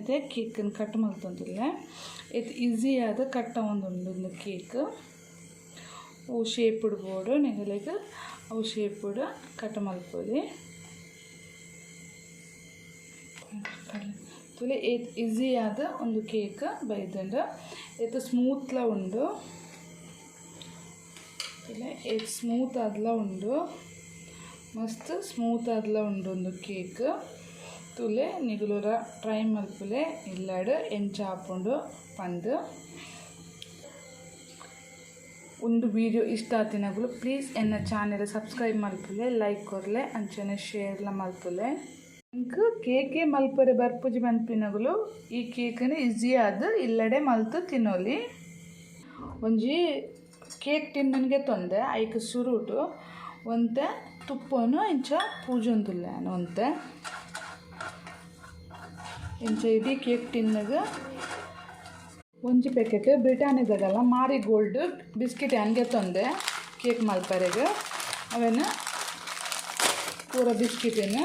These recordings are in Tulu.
ಯಾನಿತ್ತೆ ಕೇಕನ್ನು ಕಟ್ ಮಲ್ತೊಂದುಲ್ಲೆ. ಏತ್ ಈಸಿ ಆದ್ ಕಟ್ ಆವೊಂದುಂಡು ಉಂದು ಕೇಕ್. ಒವು ಶೇಪ್ಡ್ ಬೋಡು ನಿಗಲೆಗ್ ಅವು ಶೇಪ್ಡ್ ಕಟ್ ಮಲ್ಪೊಲಿ. ತೂಲೆ ಏತ್ ಈಸಿ ಆದ್ ಉಂದು ಕೇಕ್ ಬೈದ್ಂಡ್. ಏತ್ ಸ್ಮೂತ್ಲ ಉಂಡು. ತೂಲೆ ಏತ್ ಸ್ಮೂತ್ ಆದ್ಲ ಉಂಡು. ಮಸ್ತ್ ಸ್ಮೂತ್ ಆದ್ಲ ಉಂಡು ಉಂದು ಕೇಕ್. ತೂಲೆ ನಿಗುಲುಲ ಟ್ರೈ ಮಲ್ಪುಲೆ ಇಲ್ಲಡ್ ಎಂಚ ಆಪುಂಡು ಪಂದ್. ಉಂದು ವಿಡಿಯೋ ಇಷ್ಟ ಆತಿನಗುಲು ಪ್ಲೀಸ್ ಎನ್ನ ಚಾನೆಲ್ ಸಬ್ಸ್ಕ್ರೈಬ್ ಮಲ್ಪುಲೆ, ಲೈಕ್ ಕೊರ್ಲೆ ಅಂಚನೆ ಶೇರ್ ಲ ಮಲ್ಪುಲೆ. ಎಂಕ್ ಕೇಕೆ ಮಲ್ಪರೆ ಬರ್ಪುಜಿ ಪನ್ಪಿನಗುಲು ಈ ಕೇಕ್ ನ್ ಈಸಿ ಆದ್ ಇಲ್ಲಡೆ ಮಲ್ತ್ ತಿನೊಲಿ. ಒಂಜಿ ಕೇಕ್ ಟಿನ್ ನ್ ಗೆತೊಂದೆ ಐಕ್ ಸುರುಟು ಒಂತೆ ತುಪ್ಪೊನು ಇಂಚ ಪೂಜೊಂದುಲ್ಲೆ ಯಾನ್ ಒಂತೆ. ಇಂಚ ಇಡೀ ಕೇಕ್ ಟಿನ್ನುಗ್. ಒಂಜಿ ಪ್ಯಾಕೆಟ್ ಬ್ರಿಟಾನಿಯಾದಗಲ ಮಾರಿ ಗೋಲ್ಡ್ ಬಿಸ್ಕೆಟ್ ಯಾನ್ ಗೆತೊಂದೆ ಕೇಕ್ ಮಲ್ಪರೆಗ್. ಅವೆನ್ ಪೂರ ಬಿಸ್ಕೆಟ್ ನ್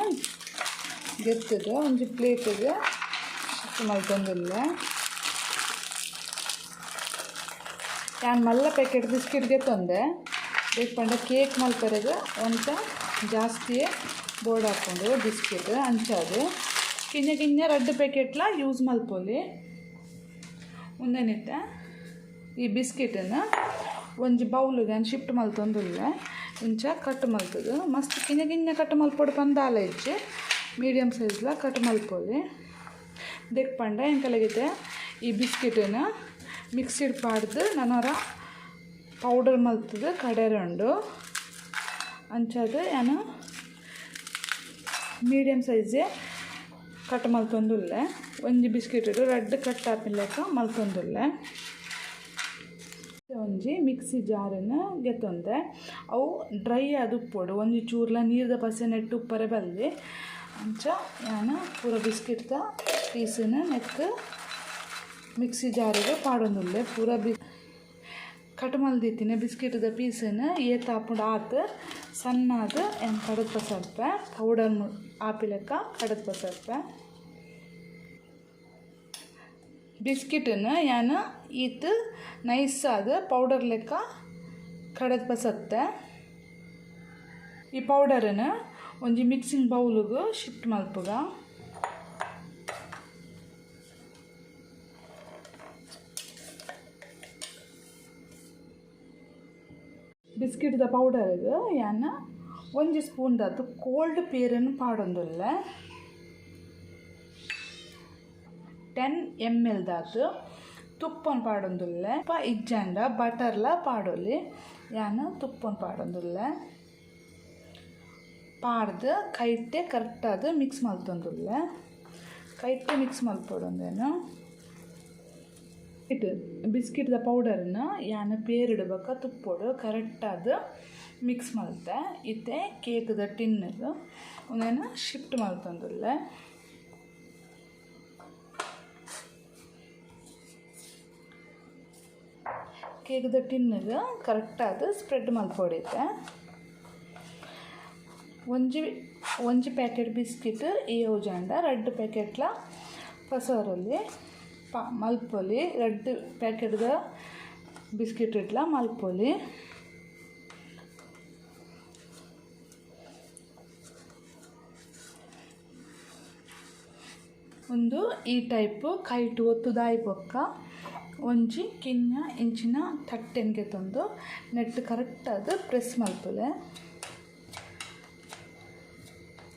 ಗೆತ್ತುದು ಒಂಜಿ ಪ್ಲೇಟ್ ಗ್ ಶಿಫ್ಟ್ ಮಲ್ತೊಂದುಲ್ಲೆ. ಯಾನ್ ಮಲ್ಲ ಪ್ಯಾಕೆಟ್ ಬಿಸ್ಕೆಟ್ ಗೆತೊಂದೆ ದಾಯೆ ಪಂಡ ಕೇಕ್ ಮಲ್ಪರೆಗ್ ಒಂತೆ ಜಾಸ್ತಿಯೇ ಬೋಡಾಪುಂಡು ಬಿಸ್ಕೆಟ್ ಅಂಚಾದ್ ಕಿನ್ಯ ಕಿನ್ಯ ರಡ್ಡ್ ಪ್ಯಾಕೆಟ್ ಲ ಯೂಸ್ ಮಲ್ಪೊಲಿ. ಉಂದೆನಿತ್ತೆ ಈ ಬಿಸ್ಕೆಟ್ ನ್ ಒಂಜಿ ಬೌಲ್ ಗ್ ಯಾನ್ ಶಿಫ್ಟ್ ಮಲ್ತೊಂದುಲ್ಲೆ. ಇಂಚ ಕಟ್ ಮಲ್ತುದು ಮಸ್ತ್ ಕಿನ್ಯ ಕಿನ್ಯ ಕಟ್ ಮಲ್ಪೊಡು ಪಂದ್ ದಾಲ ಇಜ್ಜಿ ಮೀಡಿಯಮ್ ಸೈಜ್ ಲ ಕಟ್ ಮಲ್ಪೊಲಿ. ದೆಕ್ ಪಂಡ ಎಂಕಲೆಗ್ ಇತ್ತೆ ಈ ಬಿಸ್ಕೆಟ್ ನ್ ಮಿಕ್ಸಿಡ್ ಪಾಡ್ದ್ ನನೊರ ಪೌಡರ್ ಮಲ್ತುದು ಕಡೆರೆ ಉಂಡು. ಅಂಚಾದ್ ಯಾನ್ ಮೀಡಿಯಮ್ ಸೈಜ್ ಕಟ್ ಮಲ್ತೊಂದುಲ್ಲೆ. ಒಂಜಿ ಬಿಸ್ಕೆಟ್ ಡ್ ರಡ್ಡ್ ಕಟ್ ಆಪಿನ ಲೆಕ ಮಲ್ತೊಂದುಲ್ಲೆ. ಒಂಜಿ ಮಿಕ್ಸಿ ಜಾರ್ ನ್ ಗೆತೊಂದೆ. ಅವು ಡ್ರೈ ಆದ್ ಉಪ್ಪೊಡು ಒಂಜಿ ಚೂರ್ಲ ನೀರ್ದ ಪಸೆ ನೆಟ್ಟ್ ಉಪ್ಪರೆ ಬಲ್ಲಿ. ಅಂಚ ಯಾನ್ ಪೂರ ಬಿಸ್ಕೆಟ್ ದ ಪೀಸ್ ನ್ ನೆಕ್ಕ್ ಮಿಕ್ಸಿ ಜಾರ್ ಗ್ ಪಾಡೊಂದುಲ್ಲೆ. ಪೂರ ಕಟ್ ಮಲ್ದಿತ್ತಿನ ಬಿಸ್ಕೆಟ್ ದ ಪೀಸ್ ನ್ ಏತ್ ಆಪುಂಡು ಆತ್ ಸಣ್ಣಾದ್ ಯಾನ್ ಕಡತ್ ಪಸರ್ಪೆ. ಪೌಡರ್ ಆಪಿಲೆಕ ಕಡತ್ ಪಸರ್ಪೆ. ಬಿಸ್ಕೆಟ್ ನ್ ಯಾನ್ ಈತ್ ನೈಸ್ ಆದ್ ಪೌಡರ್ ಲೆಕ ಕಡತ್ ಪಸತ್ತೆ. ಈ ಪೌಡರ್ ನ್ ಒಂಜಿ ಮಿಕ್ಸಿಂಗ್ ಬೌಲ್ ಗ್ ಶಿಫ್ಟ್ ಮಲ್ಪುಗ. ಬಿಸ್ಕೆಟ್ ದ ಪೌಡರ್ ಗ್ ಯಾನ್ ಒಂಜಿ ಸ್ಪೂನ್ ದಾತ್ ಕೋಲ್ಡ್ ಪೇರ್ ನ್ ಪಾಡೊಂದುಲ್ಲೆ. 10 ml ದಾತ್ ತುಪ್ಪನ್ ಪಾಡೊಂದುಲ್ಲೆ. ತುಪ್ಪ ಇಜ್ಜಂಡ ಬಟರ್ ಲ ಪಾಡೊಲಿ. ಯಾನ್ ತುಪ್ಪನ್ ಪಾಡೊಂದುಲ್ಲೆ. ಪಾಡ್ದ್ ಕೈಟೆ ಕರೆಕ್ಟ್ ಆದ್ ಮಿಕ್ಸ್ ಮಲ್ತೊಂದುಲ್ಲೆ. ಕೈಟೆ ಮಿಕ್ಸ್ ಮಲ್ಪೊಡು ಉಂದೆನ್. ಬಿಸ್ಕೆಟ್ ದ ಪೌಡರ್ ನ್ ಯಾನ್ ಪೇರ್ಡ್ ಬೊಕ ತುಪ್ಪೊಡು ಕರೆಕ್ಟ್ ಆದ್ ಮಿಕ್ಸ್ ಮಲ್ತೆ. ಇತ್ತೆ ಕೇಕ್ ದ ಟಿನ್ ಗ್ ಉಂದೆನ್ ಶಿಫ್ಟ್ ಮಲ್ತೊಂದುಲ್ಲೆ. ಕೇಕ್ ದ ಟಿನ್ ಗ್ ಕರೆಕ್ಟ್ ಆದ್ ಸ್ಪ್ರೆಡ್ ಮಲ್ಪೊಡು ಇತ್ತೆ. ಒಂಜಿ ಒಂಜಿ ಪ್ಯಾಕೆಟ್ ಬಿಸ್ಕೆಟ್ ಏವುಜಾಂಡ ರಡ್ಡ್ ಪ್ಯಾಕೆಟ್ ಲ ಪಸರೊಲಿ ಮಲ್ಪೊಲಿ ರಡ್ಡ್ ಪ್ಯಾಕೆಟ್ ದ ಬಿಸ್ಕೆಟ್ ಡ್ಲ ಮಲ್ಪೊಲಿ. ಉಂದು ಈ ಟೈಪ್ ಕೈಟ್ ಒತ್ತುದಾಯಿ ಬೊಕ್ಕ ಒಂಜಿ ಕಿನ್ಯ ಇಂಚಿನ ತಟ್ಟೆನ್ ಗೆತೊಂದು ನೆಟ್ಟ್ ಕರೆಕ್ಟ್ ಆದ್ ಪ್ರೆಸ್ಸ್ ಮಲ್ಪುಲೆ.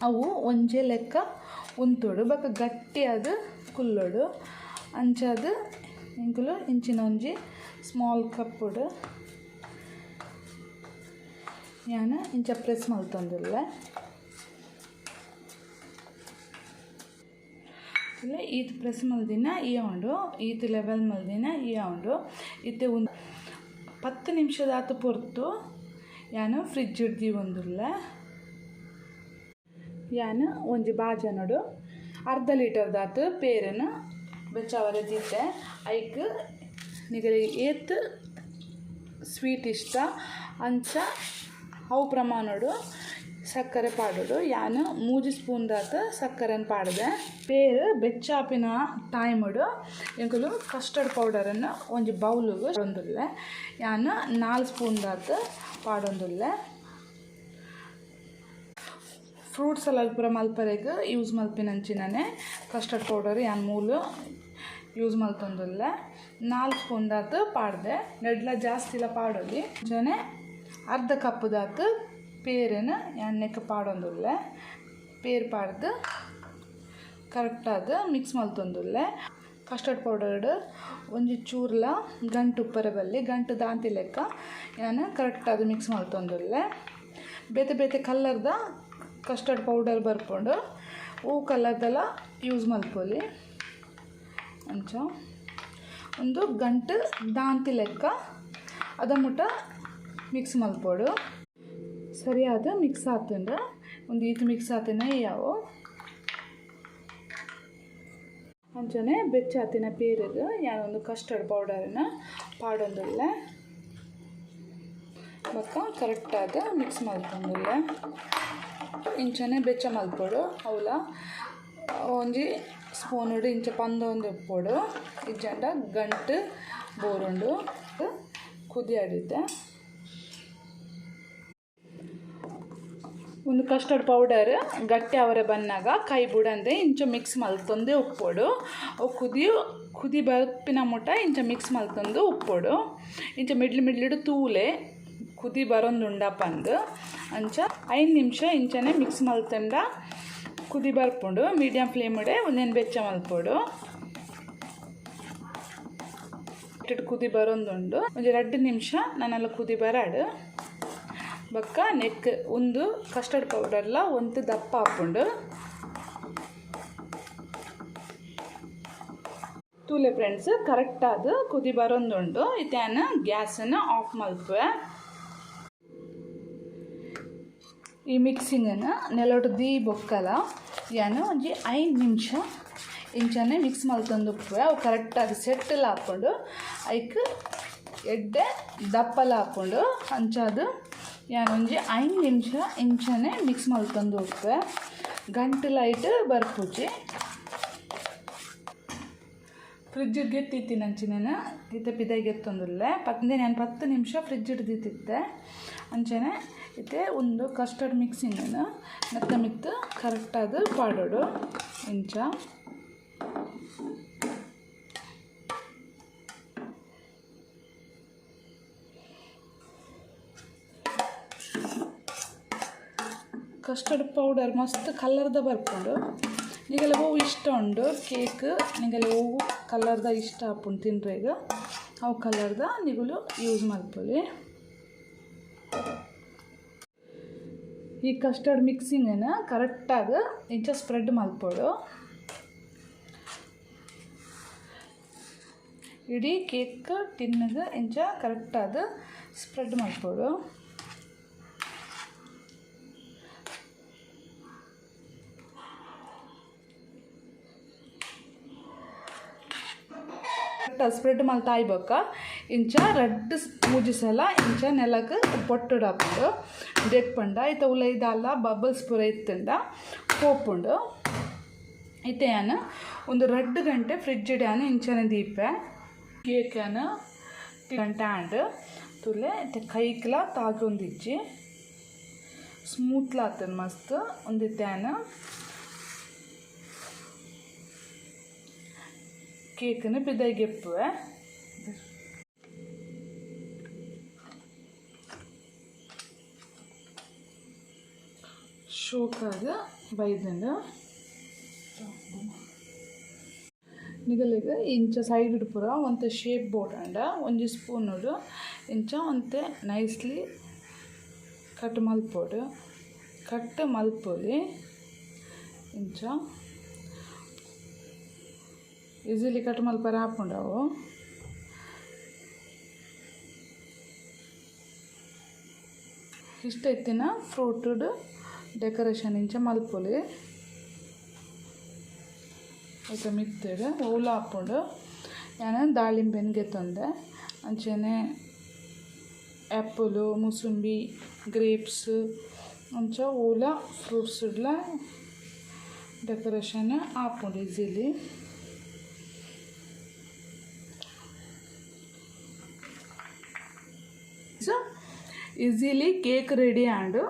ಅವು ಒಂಜೇ ಲೆಕ್ಕ ಉಂತೊಡು ಬೊಕ ಗಟ್ಟಿಯಾದ್ ಕುಲ್ಲೊಡು. ಅಂಚಾದ್ ಎಂಕುಲು ಇಂಚಿನ ಒಂಜಿ ಸ್ಮಾಲ್ ಕಪ್ ಡ್ ಯಾನ್ ಇಂಚ ಪ್ರೆಸ್ಸ್ ಮಲ್ತೊಂದುಲ್ಲೆ. ಈತ್ ಪ್ರೆಸ್ ಮಲ್ದಿನ ಈ ಉಂಡು, ಈತ್ ಲೆವೆಲ್ ಮಲ್ದಿನ ಈ ಉಂಡು. ಇತ್ತೆ ಉಂದು 10 ನಿಮಿಷದಾತ್ ಪೊರ್ತು ಯಾನ್ ಫ್ರಿಜ್ ಡ್ ದೀವೊಂದುಲ್ಲೆ. ಯಾನ್ ಒಂಜಿ ಬಾಜನೊಡು ಅರ್ಧ ಲೀಟರ್ ದಾತ್ ಪೇರನ್ ಬೆಚ್ಚಾವರೆ ದೀತೆ. ಐಕ್ ನಿಗಲಿಗ್ ಏತ್ ಸ್ವೀಟ್ ಇಷ್ಟ ಅಂಚ ಅವು ಪ್ರಮಾಣೊಡು ಸಕ್ಕರೆ ಪಾಡೊಡು. ಯಾನ್ 3 ಸ್ಪೂನ್ ದಾತ್ ಸಕ್ಕರೆನ್ ಪಾಡ್ದೆ. ಪೇರ್ ಬೆಚ್ಚಾಪಿನ ಟೈಮುಡು ಎಂಕುಲು ಕಸ್ಟರ್ಡ್ ಪೌಡರನ್ನು ಒಂಜಿ ಬೌಲುಗು ಪಾಡೊಂದುಲ್ಲೆ. ಯಾನ್ 4 ಸ್ಪೂನ್ ದಾತ್ ಪಾಡೊಂದುಲ್ಲೆ. ಫ್ರೂಟ್ ಸಲಾಡ್ ಪೂರ ಮಲ್ಪರೆಗ್ ಯೂಸ್ ಮಲ್ಪಿನಂಚಿನನೆ ಕಸ್ಟರ್ಡ್ ಪೌಡರ್ ಯಾನ್ ಮೂಲು ಯೂಸ್ ಮಲ್ತೊಂದುಲ್ಲೆ. 4 ಸ್ಪೂನ್ ದಾತ್ ಪಾಡ್ದೆ. ನೆಡ್ಲ ಜಾಸ್ತಿಲ ಪಾಡೊಲಿ. ಅಂಚನೆ ಅರ್ಧ ಕಪ್ ದಾತ್ ಪೇರೆನ್ ಯಾನ್ ನೆಕ್ ಪಾಡೊಂದುಲ್ಲೆ. ಪೇರ್ ಪಾಡ್ದು ಕರೆಕ್ಟಾದ್ ಮಿಕ್ಸ್ ಮಲ್ತೊಂದುಲ್ಲೆ. ಕಸ್ಟರ್ಡ್ ಪೌಡರ್ಡ್ ಒಂಜಿ ಚೂರ್ಲ ಗಂಟು ಉಪ್ಪರೆ ಬಲ್ಲಿ, ಗಂಟು ದಾಂತಿ ಲೆಕ್ಕ ಯಾನ್ ಕರೆಕ್ಟಾದ್ ಮಿಕ್ಸ್ ಮಲ್ತೊಂದುಲ್ಲೆ. ಬೇತೆ ಬೇತೆ ಕಲರ್ದ ಕಸ್ಟರ್ಡ್ ಪೌಡರ್ ಬರ್ಪುಂಡು, ಹೂ ಕಲರ್ದೆಲ್ಲ ಯೂಸ್ ಮಲ್ಪೊಲಿ. ಅಂಚ ಒಂದು ಗಂಟು ದಾಂತಿ ಲೆಕ್ಕ ಅದ ಮುಟ್ಟ ಮಿಕ್ಸ್ ಮಲ್ಪೊಡು. ಸರಿಯಾದ ಮಿಕ್ಸ್ ಆತುಂಡು. ಒಂದು ಈತ್ ಮಿಕ್ಸ್ ಆತಿನ ಯಾವು. ಅಂಚನೆ ಬೆಚ್ಚಾತಿನ ಪೇರುಗು ಯಾನ್ ಒಂದು ಕಸ್ಟರ್ಡ್ ಪೌಡರ್ನ ಪಾಡೊಂದುಲ್ಲೆ. ಬೊಕ್ಕ ಕರೆಕ್ಟಾದ್ ಮಿಕ್ಸ್ ಮಲ್ತೊಂದುಲ್ಲೆ. ಇಂಚನೆ ಬೆಚ್ಚ ಮಲ್ಪೊಡು. ಅವ್ಲ ಒಂಜಿ ಸ್ಪೂನುಡು ಇಂಚ ಪಂದೊಂದು ಉಪ್ಪೊಡು, ಇಜ್ಜಂಡ ಗಂಟು ಬೋರುಂಡು. ಕುದಿಯಾಡಿದ್ದೆ ಒಂದು ಕಸ್ಟರ್ಡ್ ಪೌಡರ್ ಗಟ್ಟಿ ಅವರೆ ಬನ್ನಾಗ ಕೈ ಬುಡಂದೆ ಇಂಚ ಮಿಕ್ಸ್ ಮಲ್ತೊಂದೇ ಉಪ್ಪೊಡು. ಅವು ಕುದಿ ಬರ್ಪಿನ ಮುಟ ಇಂಚ ಮಿಕ್ಸ್ ಮಲ್ತೊಂದು ಉಪ್ಪೊಡು. ಇಂಚ ಮಿಡ್ಲ್ ಮಿಡ್ಲಿಡು ತೂಲೆ ಕುದಿ ಬರೊಂದುಂಡಪಂದು. ಅಂಚ 5 ನಿಮಿಷ ಇಂಚನೆ ಮಿಕ್ಸ್ ಮಲ್ತಂಡ ಕುದಿ ಬರ್ಪುಂಡು. ಮೀಡಿಯಂ ಫ್ಲೇಮುಡೆ ಒಂದೇನು ಬೆಚ್ಚ ಮಲ್ಪೊಡು. ಕುದಿ ಬರೊಂದುಂಡು. ಒಂಜಿ 2 ನಿಮಿಷ ನಾನೆಲ್ಲ ಕುದಿ ಬರಾಡು. ಬೊಕ್ಕ ನೆಕ್ ಒಂದು ಕಸ್ಟರ್ಡ್ ಪೌಡರ್ಲ ಒಂದು ದಪ್ಪ ಆಪುಂಡು. ತೂಲೆ ಫ್ರೆಂಡ್ಸ್, ಕರೆಕ್ಟಾದ್ ಕುದಿ ಬರೊಂದುಂಡು. ಇತ್ಯಾನ ಗ್ಯಾಸನ್ನು ಆಫ್ ಮಲ್ಪುವೆ. ಈ ಮಿಕ್ಸಿಂಗನ್ನು ನೆಲೊಟು ದೀ ಬೊಕ್ಕಲ ಯಾನ್ ಒಂಜಿ 5 ನಿಮಿಷ ಇಂಚನೆ ಮಿಕ್ಸ್ ಮಲ್ತೊಂದು ಉಪ್ಪುವೆ. ಅವು ಕರೆಕ್ಟಾಗಿ ಸೆಟ್ಟಲ್ ಆಪುಂಡು. ಐಕ್ ಎಡ್ಡೆ ದಪ್ಪಲ ಆಪುಂಡು. ಅಂಚಾದ್ ಯಾನ್ ಒಂಜಿ 5 ನಿಮಿಷ ಇಂಚನೆ ಮಿಕ್ಸ್ ಮಲ್ತೊಂದು ಉಪ್ಪುವೆ. ಗಂಟು ಲೈಟ್ ಬರ್ಪುಜಿ. ಫ್ರಿಜ್ ಗೆತ್ತಿತ್ತಿನಂಚಿನ ಇತ್ತೆ ಪಿದೈ ಗೆತ್ತೊಂದುಲ್ಲೆ. ಪಂದೆ ನಾನು 10 ನಿಮಿಷ ಫ್ರಿಜ್ ದೀತಿತ್ತೆ. ಅಂಚನೆ ಇತ್ತೆ ಒಂದು ಕಸ್ಟರ್ಡ್ ಮಿಕ್ಸಿಂಗನ್ನು ಮೆತ್ತ ಮಿತ್ತು ಕರೆಕ್ಟಾದ್ ಪಾಡೊಡು. ಇಂಚ ಕಸ್ಟರ್ಡ್ ಪೌಡರ್ ಮಸ್ತ್ ಕಲರ್ದ ಬರ್ಪುಂಡು. ನಿಗಲ ಹೂವು ಇಷ್ಟ ಉಂಡು ಕೇಕ್, ನಿಗಲ ಹೂವು ಕಲರ್ದ ಇಷ್ಟ ಆಪುಂಡು ತಿನ್ರೆಗ್. ಅವು ಕಲರ್ದ ನಿಗುಲು ಯೂಸ್ ಮಲ್ಪೊಲಿ. ಈ ಕಸ್ಟರ್ಡ್ ಮಿಕ್ಸಿಂಗನ್ನು ಕರೆಕ್ಟಾಗಿ ಇಂಚ ಸ್ಪ್ರೆಡ್ ಮಲ್ಪೊಡು. ಇಡೀ ಕೇಕ್ ಟಿನ್ಗೆ ಇಂಚ ಕರೆಕ್ಟಾದ ಸ್ಪ್ರೆಡ್ ಮಲ್ಪೊಡು. ಸ್ಪ್ರೆಡ್ ಮಲ್ತಾಯಿ ಬೊಕ್ಕ ಇಂಚ ರಡ್ಡ್ ಮೂಜಿ ಸಲ ಇಂಚ ನೆಲಕ್ ಪೊಟ್ಟುಡು ಆಪುಂಡು. ದೆಪ್ಪಂಡ ಇತ್ತೆ ಉಲ ಇದಲ್ಲ ಬಬಲ್ಸ್ ಪೂರ ಇತ್ತುಂಡ ಪೋಪುಂಡು. ಇತ್ತೆ ಯಾನ್ ಒಂದು 2 ಗಂಟೆ ಫ್ರಿಜ್ ಯಾನ್ ಇಂಚನೆ ದೀಪೆ. ಕೇಕನ್ ಗಂಟೆ ಆಂಡ್ ತುಲೆ ಇತ್ತೆ ಕೈಕ್ಲ ತಾಗೊಂದಿಜ್ಜಿ, ಸ್ಮೂತ್ಲ ಆತನ್ ಮಸ್ತ್. ಒಂದಿತ್ತೆ ಯಾನ್ ಕೇಕನ್ನು ಪಿದೈಗೆಪ್ಪುವೆ. ಶೋಕಾದ ಬೈದಂಡು. ನಿಗಲಿಗ ಇಂಚ ಸೈಡ್ ಪೂರ ಒಂತೆ ಶೇಪ್ ಬೋಡಂಡ ಒಂಜಿ ಸ್ಪೂನುಡು ಇಂಚ ಒಂತೆ ನೈಸ್ಲಿ ಕಟ್ ಮಲ್ಪೊಡು. ಕಟ್ ಮಲ್ಪೊಲಿ ಇಂಚ ಈಸಿಲಿ ಕಟ್ ಮಲ್ಪರೆ ಆಪುಂಡು ಅವು. ಇಷ್ಟ ಇತ್ತಿನ ಫ್ರೂಟುಡು ಡೆಕೋರೇಷನ್ ಇಂಚ ಮಲ್ಪೊಲಿ. ಐತ ಮಿತ್ತುಡು ಓಲ ಆಪುಂಡು. ಯಾನ್ ದಾಳಿಂಬೆನ್ ಗೆತ್ತೊಂದೆ. ಅಂಚನೆ ಆ್ಯಪಲು, ಮುಸುಂಬಿ, ಗ್ರೇಪ್ಸ್ ಅಂಚ ಓಲ ಫ್ರೂಟ್ಸ್ ಡ್ಲ ಡೆಕೊರೇಷನ್ ಆಪುಂಡು ಈಸಿಲಿ. ಸೊ ಈಸಿಲಿ ಕೇಕ್ ರೆಡಿ ಆಂಡ್.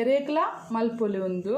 ಎರೆಗ್ಲ ಮಲ್ಪೊಲಿ ಉಂದು.